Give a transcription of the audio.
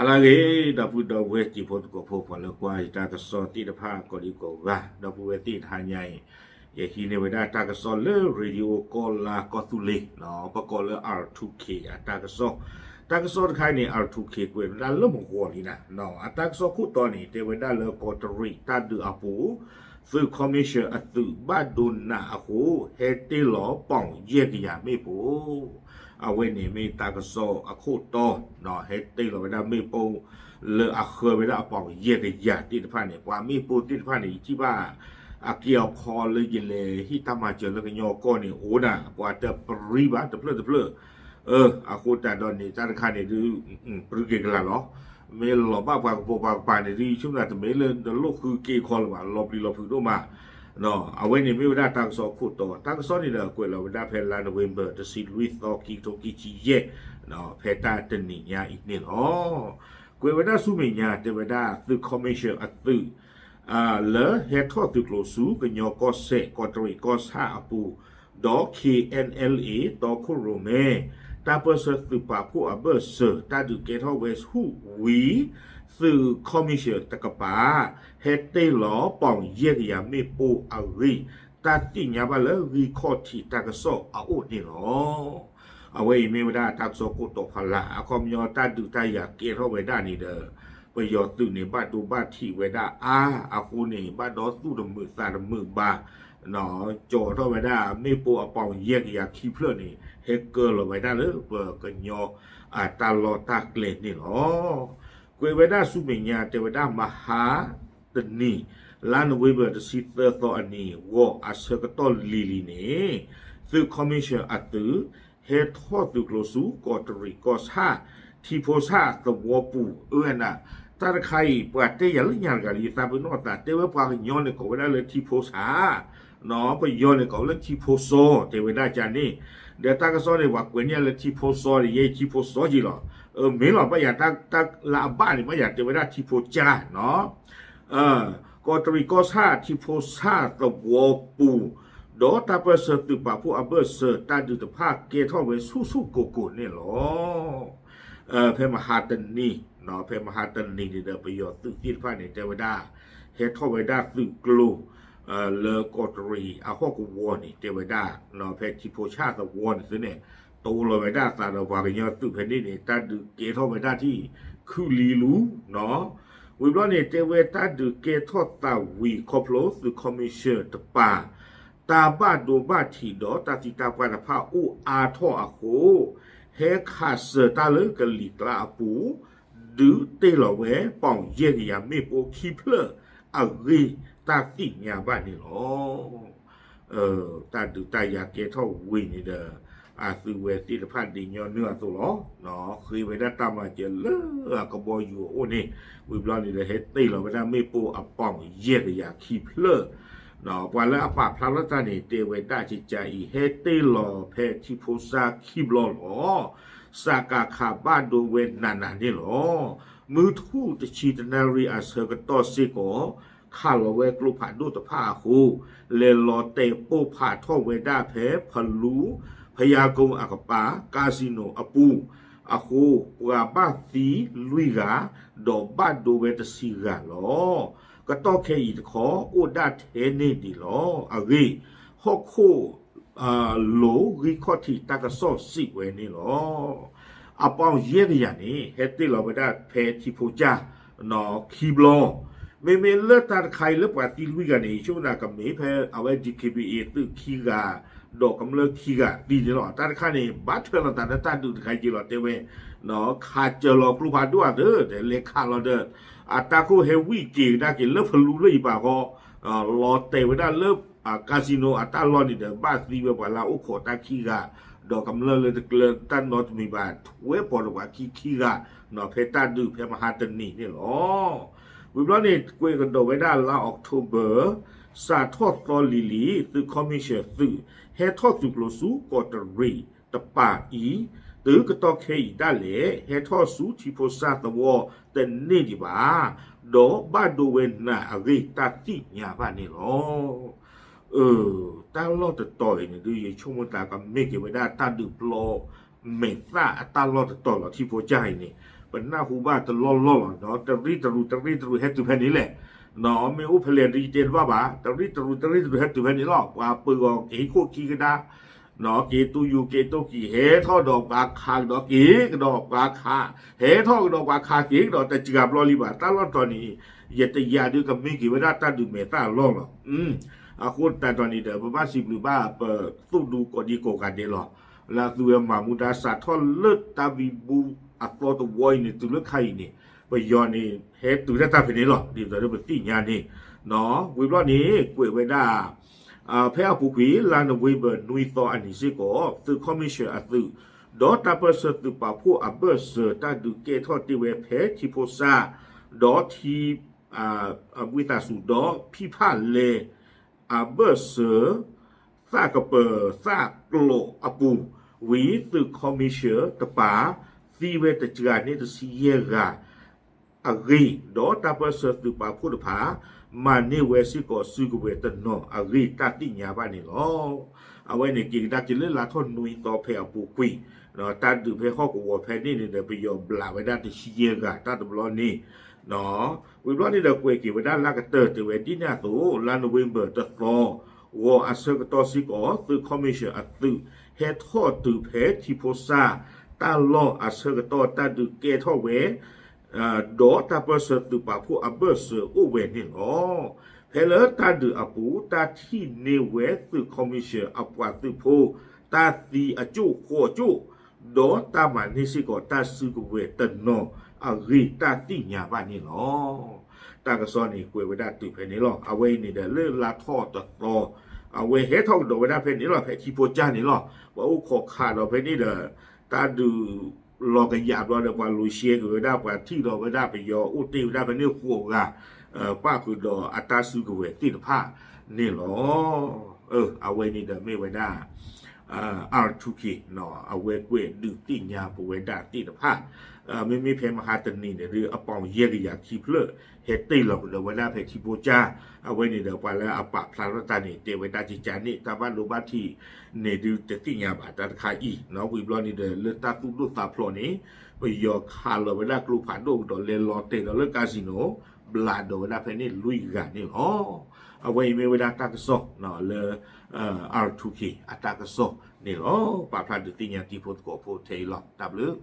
ဟါလၢအဂ့ၤ ဒီပုၢ်ဒီဝဲၢ်တံၤဖိသကိးဖိ ပှၤလၢကွၢ်ယတၢ်ကစီၣ်သ့ၣ်တဖၣ်ကိးဒံကိးဂၤ, ဒီပုၢ်ဝဲၢ်သ့ၣ်တဟါညါအံၤ, ယဟံးန့ၢ်ဝဲဒၣ်တၢ်ကစီၣ်လၢ Radio ကီၢ်လါကီၢ်သူလ့ၤ, ပကိးလၢ R two K အတၢ်ကစီၣ်, တၢ်ကစီၣ်တခါအံၤန့ၣ် R two K ကွဲးဝဲဒၣ်လၢမုၢ်ဂီၤလံနၤ, အတၢ်ကစီၣ်ခိၣ်တီန့ၣ် တဲဝဲဒၣ်လၢကီးတရံးတၢ်ဒုးအပူၤ သုး commission အသုးဘၣ်ဒိနးအဃိ ဟဲတ့ၢ်လီၤပီၣ်ယဲၢ်ကယၤမ့ၣ်ပိၢ်, အဝဲန့ၣ်မ့ၢ်တၢ်ကစီၣ်အခိၣ်တီ, ဟဲတ့ၢ်လီၤဝဲဒၣ်မ့ၣ်ပိၢ်လၢအဃၢဝဲဒၣ်အပီၣ်ယဲၢ်ကယၤသ့ၣ်တဖၣ်န့ၣ်, ပှၤမ့ၣ်ပိၢ်သ့ၣ်တဖၣ်န့ၣ် ယထံၣ်ဘၣ် အက့အခီလၢယလဲၤဟ့ၣ်တၢ်မၤစၢၤလၢကညီကီၢ်န့ၣ်အိၣ်နၤ, ပှၤတပြံဘၣ်တဖျၢၣ်တဖျၢၣ်, အဃိသတးဒီးန့ၣ် တၢ်တခါန့ၣ်ဒုး ပြံက့ၤကလာ်လီၤ. မ့ၢ်လီၤဘၣ်ပှၤကပိာ်ပှၤကပၤန့ၣ်ဒုး ယဆိကမိၣ်တမ့ၢ်လၢနလိၣ်ဃုက့အခီလၢၤဘၣ်, လီၤပျံၤလီၤဖုးဒိၣ်မး, အဝဲန့ၣ်မ့ၢ်ဝဲဒၣ်တၢ်ကစီၣ်အခိၣ်တီ, တၢ်ကစီၣ်န့ၣ်ဒီးကွဲးလီၤဝဲဒၣ်ဖဲလါ November တဆံလွံၢ်သီ ခံကထိခံဆံယဲၢ်, ဖဲတၢ်တနံၤညါအံၤန့ၣ်လီၤ. ကွဲးဝဲဒၣ်ဆူမဲာ်ညါ တဲဝဲဒၣ်သုး commission အသုး လၢဟဲထီၣ်သုးကျိၤဆူကညီကီၢ်စဲၣ် ကီးတရံးကီၢ်ဆၣ်အပူၤ, ဒီး KNLA တီခိၣ်ရိၣ်မဲ တၢ်ပၢၢ်ဆၢသုးပာ်ဖှိၣ်အဘၢၣ်စၢၤ တၢ်ဒုးကဲထီၣ်ဝဲဆူၣ်ဝံၤ သုး commission တကပၤ ဟဲတ့ၢ်လီၤပီၣ်ယဲၢ်ကယၤမ့ၣ်ပိၢ်အဂ့ၢ် တၢ်သ့ၣ်ညါဘၣ်လၢဂံၢ်ခီၣ်ထံးတၢ်ကစီၣ်အအိၣ်န့ၣ်လီၤ. အဝဲအံၤမ့ၢ်ဝဲဒၣ်တၢ်ကစီၣ်ခိၣ်တီဖီလာ်, အခီပညီတၢ်ဒုးတၢ်ယၤကဲထီၣ်ဝဲဒၣ်န့ၣ်ဒီး ပယီၤသုးန့ၣ် ဘၣ်ဒိဘၣ်ထံးဝဲဒၣ်အါအဃိန့ၣ် ဘၣ်ဒီသူၣ်တမုာ်သးတမုာ်ဘၣ်, ကၠီထီၣ်ဝဲဒၣ်မ့ၣ်ပိၢ်အပီၣ်ယဲၢ်ကယၤခံဖျၢၣ်န့ၣ် ဟဲကၢလီၤဝဲဒၣ်လၢပကညီအတၢ်လီၢ်တၢ်ကျဲန့ၣ်လီၤ. ကွဲးဝဲဒၣ်ဆူမဲာ်ညါ တဲဝဲဒၣ်မဟါတနံၤ လါ November တဆံသၢသီအနံၤ ဂီၤအဆၢကတီၢ်လံၤလံၤန့ၣ် သုး commission အသုး ဟဲထီၣ်သုးကျိၤဆူ ကီးတရံးကီၢ်ဆၣ် ထံဖိဆၣ်သဝီပူၤ, အဝဲဒၣ် တၢ်တခါအံၤ ပှၤတဲယၤလၢညါတဂၤလံ ယသးပ့ၤနီၣ်အသး တဲဝဲပှၤကညီန့ၣ်ကိးဝဲဒၣ်လၢထံဖိဆၣ်, ပယီၤန့ၣ်ကိးဝဲလၢထံဖိစီ တဲဝဲဒၣ်ကန့ၣ်, ဒီးတၢ်ကစီၣ်န့ၣ် ပှၤကွဲးန့ၢ်လၢထံဖိစီန့ၣ် ယဲထံဖိစီက့ၤလီၤ, မ့ၢ်လီၤ ဘၣ်ယၤတၢ်လၢအဘၣ်န့ၣ် ဘၣ်ယၤတဲဝဲဒၣ်ထံဖိကၢ်နီၤ ကီးတရံးကီၢ်ဆၣ်ထံဖိဆၣ်သဝီပူၤ, ဒီးတၢ်ပၢၢ်ဆၢသုးပာ်ဖှိၣ်အဘၢၣ်စၢၤ တၢ်ဒုးတဖၣ်ကဲထီၣ်ဝဲဆူၣ်ဆူၣ်ကိၢ်ကိၢ်န့ၣ်လီၤ. ဖဲမဟါတနံၤ, ဖဲမဟါတနံၤန့ၣ်ဒီး ပယီၤသုးသ့ၣ်တဖၣ်န့ၣ် တဲဝဲဒၣ် ဟဲထီၣ်ဝဲဒၣ်သုးကျိၤ လၢကီးတရံးအဟီၣ်ကဝီၤန့ၣ် တဲဝဲဒၣ် ဖဲထံဖိဆၣ်သဝီန့ၣ်သ့ၣ်န့ၣ် တိလိာ်ဝဲဒၣ်အသးဒီးပှၤကညီသုးဖဲန့ၣ်န့ၣ် တၢ်ဒုးကဲထီၣ်ဝဲဒၣ်ထံၣ်ခုၣ်လံလူၤနီၤ. ဝံၤဘျီန့ၣ် တဲဝဲတၢ်ဒုးကဲထီၣ်သးဝံၤခီဖျိသုး commission တပၤ တၢ်ဘၣ်ဒိဘၣ်ထံးဒီးတၢ်သံတၢ်ပှၢ်တဖၣ်အိၣ်အါထီၣ်အဃိ ဟဲခးစၢၤတၢ်လၢကလံၤကျါအပူၤ ဒုးတ့ၢ်လီၤဝဲ ပီၣ်ယဲၢ်ကယၤမ့ၣ်ပိၢ်ခံဖျၢၣ်အဂ့ၢ် တၢ်သ့ၣ်ညါဘၣ်န့ၣ်လီၤ. တၢ်ဒုးတၢ်ယၤကဲထီၣ်ဝံၤန့ၣ်ဒီး အသုဝဲသ့ၣ်တဖၣ်ဒ်ညီနုၢ်အသိးလီၤ. ဃ့ဝဲဒၣ်တၢ်မၤစၢၤလၢအကဘီယူၤအအိၣ်န့ၣ် ဝံၤဘျီန့ၣ်ဒီး ဟဲတ့ၢ်လီၤဝဲဒၣ်မ့ၣ်ပိၢ်အပီၣ်ယဲၢ်ကယၤခံဖျၢၣ် ပှၤလၢအပာ်ဖျါထီၣ်တၢ်န့ၣ် တဲဝဲဒၣ်ကကးအံၤ ဟဲတ့ၢ်လီၤဖဲထံဖိစၢ်ခံဘျီလီၤ. စကခ ဘၣ်ဒိဝဲနးနးန့ၣ်လီၤ. မုၢ်ထူၣ်တဆံတနၣ်ရံၣ်အဆၢကတီၢ်စ့ၢ်ကီး ခးလီၤဝဲကျိဖးဒိၣ်တဖၣ်အဃိ လဲၤလီၤတဲာ်ပိၢ်ဖးထီၣ်ဝဲဒၣ်ဖဲဖလူ ဖယါကိအကပၤ casino အပူၤအဃိ ပှၤဘၣ်သံလွံၢ်ဂၤ ဒီးဘၣ်ဒိဝဲတဆံဂၤလီၤ. ကတီၢ်ခဲအံၤတခီ အိၣ်ဒၣ်ထဲန့ၣ်ဒံးလီၤ. အဂ့ၢ် ဟီၣ်ခိၣ်လိၤဂံၢ်ခီၣ်ထံးတၢ်ကစီၣ်စံးဝဲန့ၣ်လီၤ. အပီၣ်ယဲၢ်ကယၤန့ၣ် ဟဲတ့ၢ်လီၤဝဲဒၣ်ဖဲထံဖိကၢ် ခံဘျီ မ့မ့ၢ်လၢတၢ်တခါအံၤလၢပှၤသံလွံၢ်ဂၤန့ၣ် ယဆိကမိၣ်ကမ့ၢ်ဖဲအဝဲ DKBA သုးခံဂၤ ဒီးကမျၢၢ်ခံဂၤသံန့ၣ်လီၤ. တၢ်တခါန့ၣ် ဘၣ်ထွဲလိာ်သးလၢတၢ်ဒုးတခါက့ၤလီၤ တဲဝဲ ခးစၢၤလီၤကျိဖးဒိၣ်အသး လဲၤခးလီၤဒီး အတၢ်ခိၣ်ဟဲဝံၣ်က့ၤကဒါက့ၤလၢဖလူလၢယပာ်ဃီ လီၤတဲာ်ဝဲဒၣ်လၢ casino အတၢ်လီၢ်န့ၣ်ဒီး ဘၣ်သံဝဲပှၤလၢအအိၣ်ခိးတၢ်ခံဂၤ ဒီးကမျၢၢ်လၢတကျၢၤတၢ်နီတမံၤဘၣ် ထွဲပိာ်ဒီးပှၤခံခံဂၤ ဖဲတၢ်ဒုးဖဲမဟါတနံၤန့ၣ်လီၤ. ဝံၤဘျီန့ၣ် ကွဲးကဒီးဝဲဒၣ်လါ October စးထီၣ်သီလံၤလံၤ သုး commission သုး ဟဲထီၣ်သုးကျိၤဆူကီးတရံးတပၤအံၤ တုၤကတီၢ်ခဲအံၤဒၣ်လဲာ် ဟဲထီၣ်ဆူထံဖိစၢ်သဝီတန့ၢ်ဒံးဘၣ် ဒီးဘၣ်ဒိဝဲနးအဂ့ၢ် တၢ်သ့ၣ်ညါဘၣ်န့ၣ်လီၤ. တၢ်လီၢ်တတီၤအံၤန့ၣ်ဒုး ယဆိကမိၣ်သးကမ့ၢ်က့ၤဝဲဒၣ်တၢ်ဒုးပျီမဲာ်သၣ်အတၢ်လီၢ်တတီၤလီၤ ထံဖိကၢ်အံၤန့ၣ် ပနၢ်ဟူဘၣ်တလီၢ်လီၢ်လီၤ, တရံးတရူး တရံးတရူးဟဲတုၤဖဲန့ၣ်လဲၣ်, မ့ၢ်အိၣ်ဖဲလဲၣ်ဒ်ယတဲတဘၣ်ဘၣ်, တရံးတရူး တရံးတရူးဟဲတုၤဖဲန့ၣ်လီၤ. ပှၤပၢၤဂီၤကဟံးခိၣ်ခံကဒါ, က့ၤတူယူၤ က့ၤတူကံၢ် ဟဲထီၣ်ဒီးပှၤခးကဒီး က့ၤကဒီးပှၤခး, ဟဲထီၣ်ကဒီးပှၤခး က့ၤကဒီး တစှၤဘျီလံဘၣ်. တၢ်လီၢ်တတီၤန့ၣ် ယတယာ်ဒုးကမ့ၢ်က့ၤဝဲဒၣ်တၢ်ဒုးမဲာ်သၣ်အလီၢ်လီၤ. အဃိသတးဒီးန့ၣ်ဒီး ပဘၣ်စံးဘျုးဘၣ်ပသုးဒူကိးဒံကိးဂၤဒဲးလီၤ. လၢအသုဝဲမၤမူဒါ စးထီၣ်လၢတၢ်ဘံဘူအသီတဝီအံၤန့ၣ် တုၤလၢခါအံၤန့ၣ် ပယီၤန့ၣ် ဟဲတုၤဒၣ်တၢ်ဖဲန့ၣ်လီၤ. ဒ်သိးဒီးပသ့ၣ်ညါန့ၣ်, ဝံၤဘျီန့ၣ် ကွဲးဝဲဒၣ် ဖဲအပူၤကွံာ် လါနိၣ်ဝ့ဘၢၣ်နွံသီအနံၤစ့ၢ်ကီး သုးခီမံၣ်ၡၢၣ်အသုး ဒီးတၢ်ပၢၢ်ဆၢသုးပာ်ဖှိၣ်အဘၢၣ်စၢၤ တၢ်ဒုးကဲထီၣ်တ့ၢ်ဝဲဖဲထံဖိစၢ် ဒီးထံ ဝံသးစူၤ ဒီးဖံဖၣ်လဲၤ အဘၢၣ်စၢၤ သၣ်ကပၢၤသၣ်ကျိးအပူၤ, ဝံသုးခီမံၣ်ၡၢၣ်တပၤ သံဝဲတစှၤန့ၢ်တဆံယဲၢ်ဂၤ အဂ့ၢ်, ဒီးတၢ်ပၢၢ်ဆၢသုးပာ်ဖှိၣ်တဖၣ် မၤန့ၢ်ဝဲစ့ၢ်ကီးစုကဝဲၤတနီၤအဂ့ၢ် တၢ်သ့ၣ်ညါဘၣ်န့ၣ်လီၤ. အဝဲန့ၣ်က့ၤကဒါက့ၤလၢလါထီၣ်နွံသီဖဲအပူၤကွံာ်, တၢ်ဒုးဖဲဟီၣ်ကဝီၤဖဲန့ၣ်န့ၣ်ဒီး ပယီၤဘျးဝဲဒၣ်တဆံယဲၢ်ဂၤ တၢ်တဘျီန့ၣ် ဝံၤဘျီန့ၣ်ဒီး ကွဲးက့ၤဝဲဒၣ်လၢကတၢၢ် တဲဝဲဒ်န့ၣ်အသိး လါနိၣ်ဝ့ဘၢၣ်တသီ ဂီၤအဆၢကတီၢ်စ့ၢ်ကီး သုးခီမံၣ်ၡၢၣ်အသုး ဟဲထီၣ်တုၤဖဲထံဖိစၢ် တၢ်လီၢ်အဆၢကတီၢ် တၢ်ဒုးကဲထီၣ်ဝဲ ဒီးတၢ်ပၢၢ်ဆၢသုးပာ်ဖှိၣ်အဘၢၣ်စၢၤအိၣ်ဝဲန့ၣ်လီၤ. ဖဲလၢတၢ်ဒုးအပူၤ တၢ်ထံၣ်န့ၢ်ဝဲသုးခီမံၣ်ၡၢၣ်အပှၤသုးဖိ တၢ်သံအကၠိၣ်ဃီကၠိၣ် ဒီးတၢ်မၤန့ၢ်စ့ၢ်ကီးတၢ်စုကဝဲၤတနီၤအဂ့ၢ် တၢ်သ့ၣ်ညါဘၣ်န့ၣ်လီၤ. တၢ်ကစီၣ်န့ၣ် ကွဲးဝဲဒၣ်တုၤဖဲန့ၣ်လီၤ. အဝဲအံၤန့ၣ်ဒီး လၢလါထီၣ်တသီ အဝဲဟဲထီၣ်ကဒီးဝဲဒၣ်ဖဲန့ၣ်လီၤ. ဖဲထံဖိကၢ်န့ၣ်လီၤ. ပှၤအိၣ်ခိးခးဒီးဖဲန့ၣ်ဒီး တၢ်ဒုးလီၤကယာ်ဘျီဒီး ပှၤလူၤရှဲက့ၤဝဲဒၣ် ပှၤထံၣ်ဒီးဝဲဒၣ်ပယီၤအိၣ်တ့ၢ်ဝဲဒၣ်ဖဲန့ၣ်ဃိးဂၤ ပၣ်ဃုာ်ဒီးအတၢ်စုကဝဲၤသ့ၣ်တဖၣ်န့ၣ်လီၤ. အဝဲန့ၣ်ဒီးမ့ၢ်ဝဲဒၣ် R two K အဝဲကွဲးဒုးသ့ၣ်ညါပဝဲဒၣ်သ့ၣ်တဖၣ် မ့မ့ၢ်ဖဲမဟါတနံၤန့ၣ်ဒီး အပီၣ်ယဲၢ်ကယၤခံဖျၢၣ် ဟဲတ့ၢ်လီၤကဒီးဝဲဒၣ်ဖဲထံဖိကၢ် အဝဲန့ၣ်ဒီး ပှၤလၢအပာ်ဖျါထီၣ်တၢ်န့ၣ် တဲဝဲဒၣ်ကကန့ၣ် တၢ်ဘၣ်ဒိဘၣ်ထံးန့ၣ်ဒုးတသ့ၣ်ညါဘၣ်တၢ်တခါအံၤ ဝံၤဘျီန့ၣ်ဒီး လၢတၢ်သူၣ်ဒိၣ်သးဖျိးန့ၣ် ပယီၤခးလီၤဝဲဒၣ်ကျိဖးဒိၣ်ကဒီး လဲၤလီၤတဲာ်ဒီးလၢ casino ဘျးဒီးဝဲဒၣ်ဖဲန့ၣ်လွံၢ်ဂၤန့ၣ်လီၤ. အဝဲအံၤမ့ၢ်ဝဲဒၣ်တၢ်ကစီၣ်လၢ R two K အတၢ်ကစီၣ်န့ၣ်လီၤ. ပာ်ဖျါဒုးသ့ၣ်ညါတံၤဖိသကိးဖိထဲအံၤလီၤ. တၢ်ဘျုး